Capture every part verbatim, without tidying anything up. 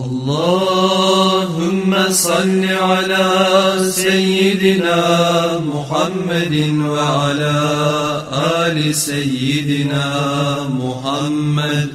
اللهم صل على سيدنا محمد وعلى آل سيدنا محمد.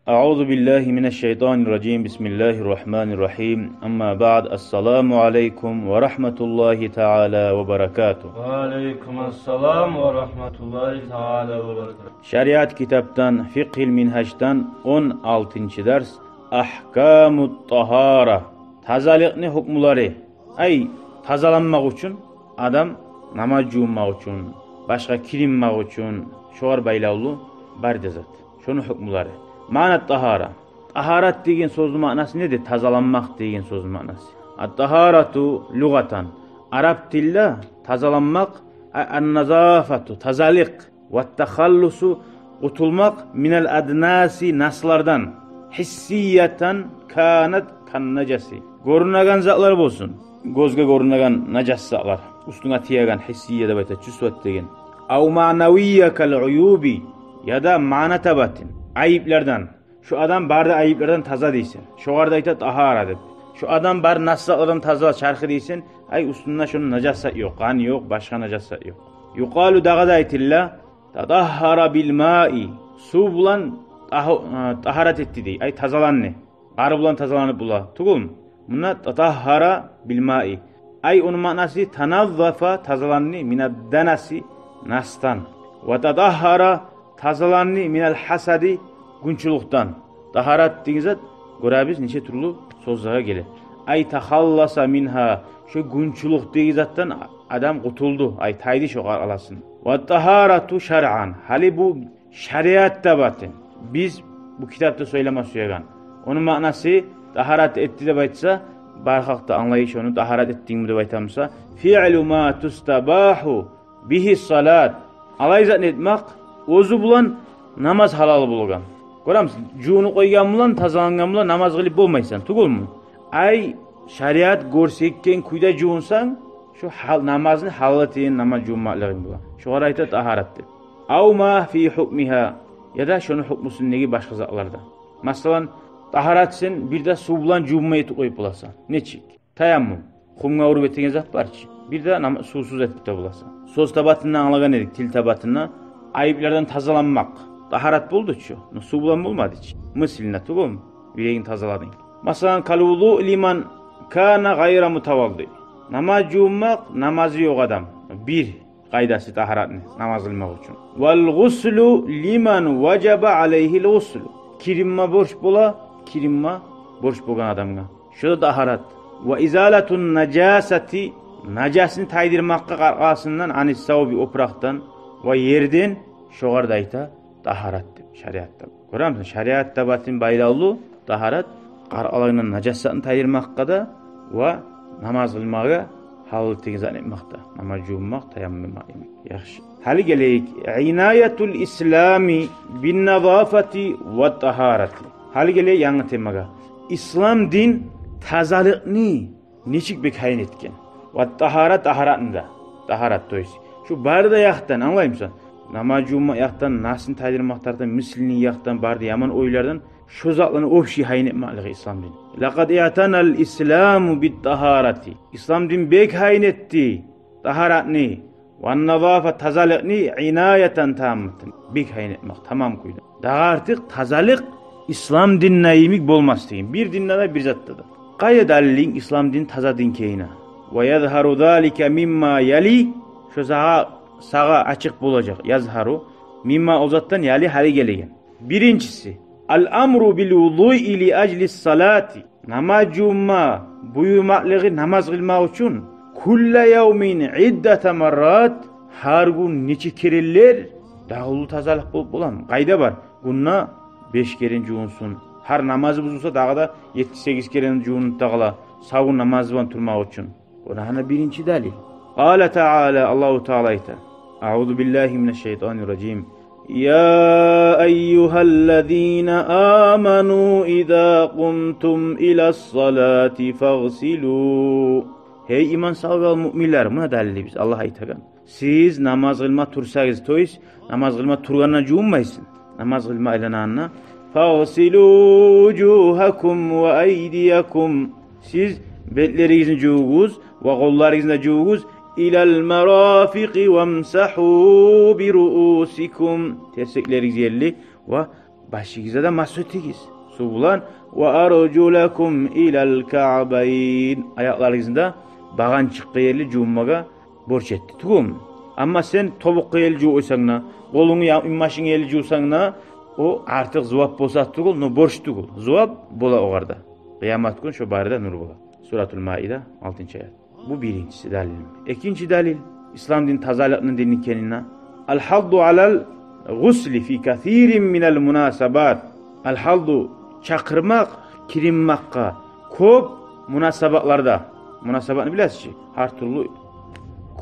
أعوذ بالله من الشيطان الرجيم. بسم الله الرحمن الرحيم. أما بعد. السلام عليكم ورحمة الله تعالى وبركاته. وعليكم السلام ورحمة الله تعالى وبركاته. Шариат китапдан, Фикъгьил Мингьаждан он алтынчы дарс. Агькамут тагьара. Тазалыкъны гьукмулары. Ай, тазаланмакъ учун, адам намаз жувунмакъ учун, башгъа киринмек учун, шогъар байлавлу бар да зат. Шону гьукмулары. Маъна тагьара. Тагьарат деген сёзню маънасы недир? Тазаланмакъ деген сёзню маънасы. Ат-тагьарату лугъатан. Арап тилде тазаланмакъ, а-, ан-назафату, тазалыкъ. Ва тахаллусу, къутулмакъ, минал аднаси, наслардан, гьиссиятан канат кан нажаси. Гёрюнеген затлар болсун, гёзге гёрюнеген нажас затлар, уьстюнге тиеген, гьиссия деп айта, чувствовать этеген. Ав маънавия кал уюби, яда маъна табатын айыплардан. Шу адам бары да айыплардан таза дейсен. Шогъар да айта тагьара деп. Шу адам бары нас затлардан таза, чархы дейсен. Ай, уьстюнде шону нажас зат ёкъ, къан ёкъ, башгъа нажас зат ёкъ. Юкъалу, дагъы да айтылла, татагьара бил маи, сув булан тагь-, э, тагьарат этди дей. Ай, тазаланды. Къар булан тазаланып бола. Тюгюлмю? Мунда татагьара бил маи. Ай, ону маънасы таназзафа, тазаланды, минад данаси, насдан. Ва татагьара, тазаланды, минал гьасади, гюнчюлюкден. Тагьарат деген зат, гёребиз, нече тюрлю сёзлеге геле. Ай тахалласа мингьа, шо гюнчюлюк деген затдан адам къутулду, ай тайды шо къаркъарасын. Ва тагьарату шаръан. Гьали бу шариат табатын. Биз бу китапда сёйлеме сюеген. Ону маънасы, тагьарат этди деп айтса, бар халкъ да англай шону, тагьарат этдингми деп айтамыса, фиълу ма тустабагьу бигьи салат. Алай затны этмек, оьзю булан намаз гьалал болгъан. Гёремисиз, жувунуп къойгъан булан, тазалангъан булан намаз къылып болмайсан, тюгюлмю? Ай, шариат гёрсетген кюйде жувунсанг, шо гьал-, намазны гьалал этеген намаз жувунмакълыгъынг булан. Шогъар айта тагьарат деп. Ав ма фи гьукмигьа, яда шону гьукмусундагъы башгъа затлар да. Масала, тагьарат сен бир де сув булан жувунмай этип къоюп боласан. Нечик? Таяммум. Хумгъа уруп этеген зат бар чы. Бир де нам-, сувсуз этип де боласан. Сёз табатында англагъан эдик, тил табатында. Айыплардан тазаланмакъ. Тагьарат болду чу. Но сув булан болмады чы. Мысленно, тюгюлмю? Юрегинг тазаладынг. Масала, кал вузуи лиман кана гъайра мутавадди. Намаз жувунмакъ, намазы ёкъ адам. Бир къайдасы тагьаратны, намаз къылмакъ учун. Вал гъуслу лиман важаба алайгьил гъуслу. Киринме борч бола, киринме борч болгъан адамгъа. Шо да тагьарат. Ва изалатун нажасати, нажасны тайдырмакъгъа къаркъарасындан, анис савби, опуракъдан, ва ерден, шогъар да айта тагьарат деп, шариатда. Гёремисен, шариатда батын байлавлу тагьарат, къаркъарангдан нажасатны тайдырмакъгъа да ва намаз къылмагъа гьалал этеген затны этмакъда. Намаз жувунмакъ, таяммум этмек. Яхшы. Гьали гелейик. Инаятул ислами бин назафати ва тагьарати. Гьали гелейик янгы темагъа. Ислам дин тазалыкъны нечик бек гьайын этген. Ва тагьара, тагьаратны да. Тагьарат, то есть. Шу бары да якъдан, англаймысан? Намаз жувунмакъ якъдан, насны тайдырмакъ тардан, мыслини якъдан, бары да яман ойлардан, шу затланы общий гьайын этмеклиги ислам дин. Лакъад иътанал исламу бит тагьарати. Ислам дин бек гьайын этди тагьаратны. Ван назафа, тазалыкъны, инаятан тамматан. Бек гьайын этмек, тамам кюйде. Дагъы артыкъ тазалыкъ ислам динде йимик болмас деген. Бир динде де, бир затда да. Къайда далилинг ислам дин таза дин экенине? Ва язгьару залика мимма яли, шо сагъа, сагъа ачыкъ болажакъ. Язгьару мимма, о затдан, яли, гьали гелеген. Биринчиси, ал амру бил вузуи ли ажли салати. Намаз жувунма буюрмакълыгъы намаз къылмакъ учун. Кулла явмин иддата маррат, гьар гюн нече керенлер, дагъы уллу тазалыкъ болуп боламы? Къайда бар? Гюнде беш керен жувунсун. Гьар намазы бузулса, дагъы да етти-сегиз керен жувунуп да къала, сав гюн намазы булан турмакъ учун. О да гьана биринчи далил. Къала Таала, Аллагьу Таала айта. Аузу биллагьи минаш шайтанир ражим. Я айюгьаллазина аману, иза къумтум илас салати фагъсилу. Гьей иман салгъан муъминлер, муна далилибиз, Аллагь айтагъан. Сиз намаз къылма турсагъыз, то есть намаз къылма тургъанда жувунмайсыз. Намаз къылма айланагъанда فاغسلوا وجوهكم وأيديكم. Сиз бетлеригизни жувугъуз ва къолларыгъызны да жувугъуз. إلى المرافق وامسحوا برؤوسكم. Терсеклеригиз ерли ва башыгъызгъа да масгь этигиз сув булан. وأرجلكم إلى الكعبين. Аякъларыгъызны да багъанчыкъгъа ерли жувунмагъа борч этди тюгюлмю? Амма сен тобукъгъа ерли жувсанг да, къолунгну я-, инбашынга ерли жувсанг да, о артыкъ зувап болса тюгюл, но борч тюгюл. Зувап бола огъар да. Къыямат гюн шо бары да нюр бола. Суратул Маида, алтынчы аят. Бу биринчиси далил. Экинчи далил, ислам дин тазалыкъны дини экенине. الحض على الغسل في كثير من المناسبات. الحض — чакъырмакъ, киринмакъгъа кёп мунасабатларда. Мунасабатны билесиз чи? Гьар тюрлю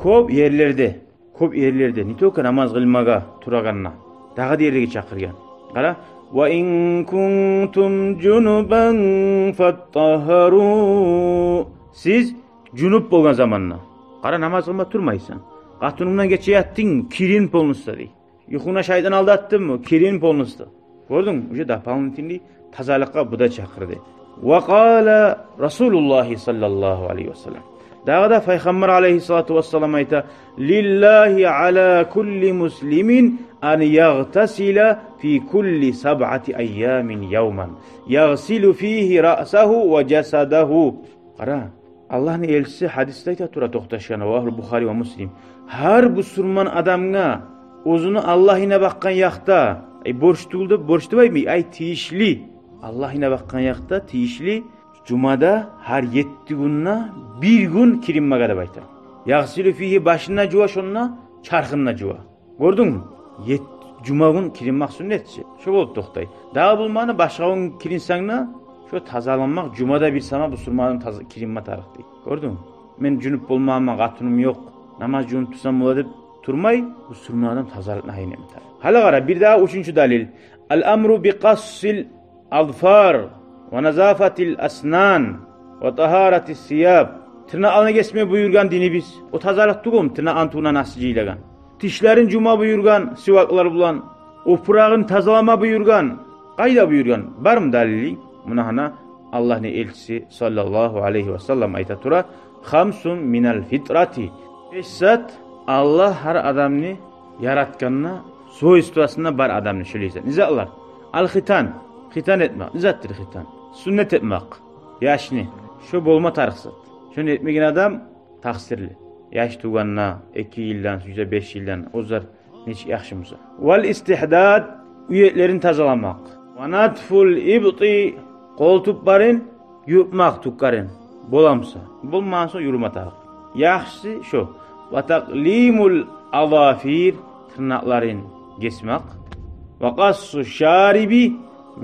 кёп ерлерде, кёп ерлерде, не только намаз къылмагъа турагъанда, дагъы да ерлеге чакъыргъан. Къара: وإن كنتم جنبا فاطهروا. Сиз жунуп болгъан заманда. Къара, намаз къылма турмайсан. Къатынынг булан гече ятдынг, кирин полностью, дей. Юхунгда шайтан алдатдымы? Кирин полностью. Гёрдюнг, уже дополнительный тазалыкъгъа бу да чакъырды. وقال رسول الله صلى الله عليه وسلم. Дагъы да Пайхаммар алейгьиссалату вассалам айта: لله على كل مسلم أن يغتسل في كل سبعة أيام يوما يغسل فيه رأسه وجسده. Къара, Аллагьны элчиси гьадисде айта тура токъташгъан, رواه البخاري ومسلم. Гьар бусурман адамгъа оьзюню Аллагьына бакъгъан якъда, ай, борч тюгюл деп, борч деп айтмай, ай, тийишли. Аллагьына бакъгъан якъда тийишли жумада гьар етти гюнде бир гюн киринмеге деп айта. يغسل فيه — башын да жува, шонда чархын да жува. Гёрдюнгмю? Ет-, жума гюн киринмек сюннет чи. Шо болуп токътай. Дагъы болмагъаны, башгъа гюн киринсенг де, шо тазаланмакъ жумада бир сама бусурман адам таза-, киринме тарыкъ, дей. Гёрдюнгмю? Мен жунуп болмагъанман, къатыным ёкъ, намаз жувунуп турсам бола деп турмай, бусурман адам тазалыкъны гьайын этме тарыкъ. Гьали къара, бир дагъы уьчюнчю далил. الأمر بقص الأظفار ونظافة الأسنان وطهارة الثياب. Тырнакъланы гесме буюргъан динибиз. О тазалыкъ тюгюлмю, тырнакъланы тюбюне нас жыйылагъан? Тишлерин жувма буюргъан сиваклар булан, опурагъын тазалама буюргъан. Къайда буюргъан? Бармы далили? Муна гьана Аллагьны элчиси саллаллагьу алайгьи ва саллам айта тура: خمس من الفطرة. Беш зат Аллагь гьар адамны яратгъанда, свойствосунда бар адамны шолай зат. Не затлар? الختان. Хитан этмек. Не затдыр хитан? Сюннет этмек яшны. Шо болма тарыкъ зат. Шону этмеген адам такъсырлы. Яш тувгъанда, эки йылдан, уьч де беш йылдан, оьзлер нечик яхшы буса. والاستحداد. Уьетлерин тазаламакъ. ونتف الإبط. Къолтукъларын юрютмек, тюклерин. Бола буса. Болмагъан сонг юрюме тарыкъ. Яхшысы шо. وتقليم الأظافر. Тырнакъларын гесмек. وقص الشارب.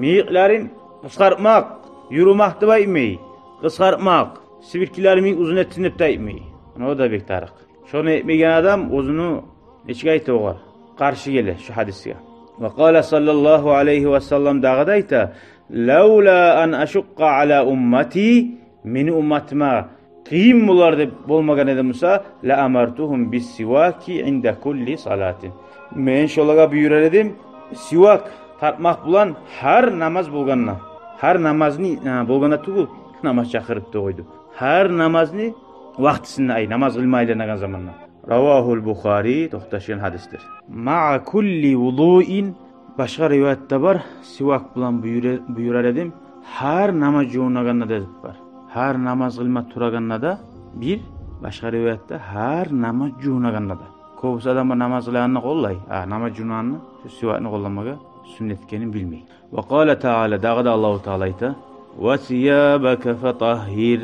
Мыйыкъларын къысгъартмакъ. Юрютмек деп айтмай. Къысгъартмакъ. Сибиркилер йимик узун этсин деп де айтмай. Муна о да бек тарыкъ. Шону этмеген адам оьзюню, нечик айта, огъар къаршы геле шо гьадисге. وقال صلى الله عليه وسلم дагъы да айта: لولا أن أشق على أمتي. Мени умматыма къыйын болар деп болмагъан эди буса, لأمرتهم بالسواك عند كل صلاة. Мен шолагъа буюрар эдим сивак тартмакъ булан гьар намаз болгъанда. Гьар намазны, э, болгъанда тюгюл, намаз чакъырып да къойду. Гьар намазны вакътисинде, ай, намаз къылмай айланагъан заманда. رواه البخاري, токъташгъан гьадисдир. مع كل وضوء. Башгъа риваятда бар, сивак булан буюра-, буюрар эдим гьар намаз жувунагъанда да деп бар. Гьар намаз къылма турагъанда да бир, башгъа риваятда гьар намаз жувунагъанда да. Кёбюсю адамлар намаз къылагъанда къоллай, а намаз жувунагъанда шо сивакны къолламагъа сюннет экенин билмей. وقال تعالى, дагъы да Аллагьу Таала айта: وثيابك فطهر.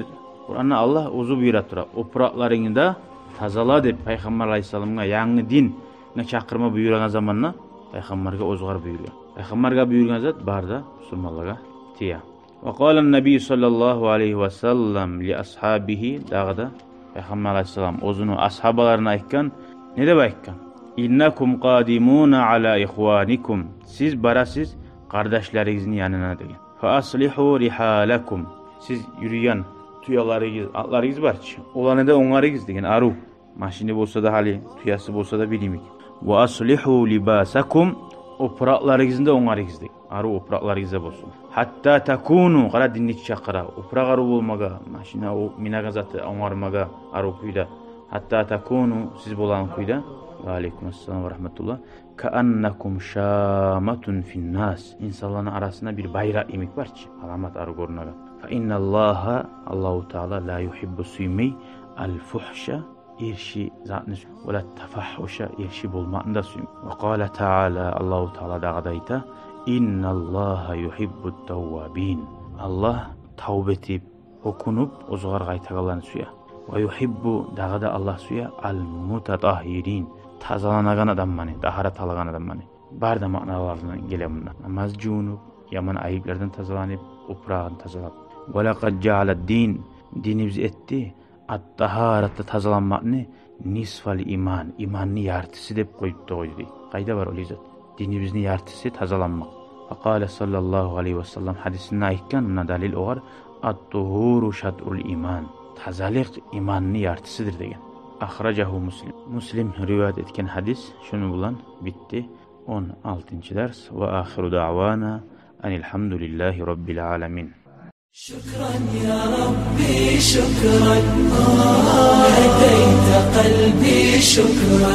Къуранда Аллагь оьзю буюра тура: опуракъларынгны да тазала деп, Пайхаммар алайгьиссаламгъа янгы динге чакъырма буюрагъан заманда Пайхаммаргъа оьзюгер буюргъан. Пайхаммаргъа буюргъан зат бары да бусурманлагъа тие. وقال النبي صلى الله عليه وسلم لأصحابه, дагъы да Пайхаммар алайгьиссалам оьзюню асгьабаларына айтгъан, не деп айтгъан? إنكم قادمون على إخوانكم. Сиз барасыз къардашларыгъызны янына деген. فأصلحوا رحالكم. Сиз юрюген тюелеригиз, атларыгъыз бар чы, оланы да онгарыгъыз деген, арив. Машини болса да гьали, тюеси болса да бир йимик. وأصلحوا لباسكم. Опуракъларыгъызны да онгарыгъыз деген. арив опуракъларыгъызда болсун. Гьатта такуну, къара, динни чакъыра. Опуракъ арив болмагъа, машина, о, минеген заты онгармагъа арив кюйде. Гьатта такуну, сиз болагъан кюйде. Ва алейкум ассалам ва рагьматуллагь. Кааннакум шамматун финнас. Инсанланы арасында бир байракъ йимик бар чы, аламат арив гёрюнеген. Фа инналлагьа, Аллагьу Таала, ла югьиббу, сюймей, ал-фухша, эрши затны сюймей, ва ла тафаххуша, эрши болмакъны да сюймей. Ва къала Таала, Аллагьу Таала дагъы да айта: «Инналлагьа югьиббут таввабин». Аллагь тавба этип, оькюнюп, оьзюгер къайтагъанланы сюе. Ва югьиббу, дагъы да Аллагь сюе, ал-мутатагьгьирин, тазаланагъан адамланы, тагьарат алагъан адамланы. Бары да маъналардан геле мунда. Намаз жувунуп, яман айыплардан тазаланып, опурагъын тазалап. Ва лакъад жаала ад-дин, динибиз этди ат-тагьарата, тазаланмакъны, нисфал иман, иманны яртысы деп къоюп да къойду дей. Къайда бар ол изат? Динибизни яртысы тазаланмакъ. Ва къала саллаллагьу алайгьи ва саллам, гьадисинде айтгъан, муна далил огъар: «Ат-тугьуру шатрул иман». Тазалыкъ иманны яртысыдыр деген. Ахражагьу Муслим. Муслим риваят этген гьадис. Шуну булан битди он алтынчы дарс. Ва ахиру даъвана анил гьамдулиллагьи раббил аламин. شكرا يا ربي، شكرا، هديت قلبي، شكرا،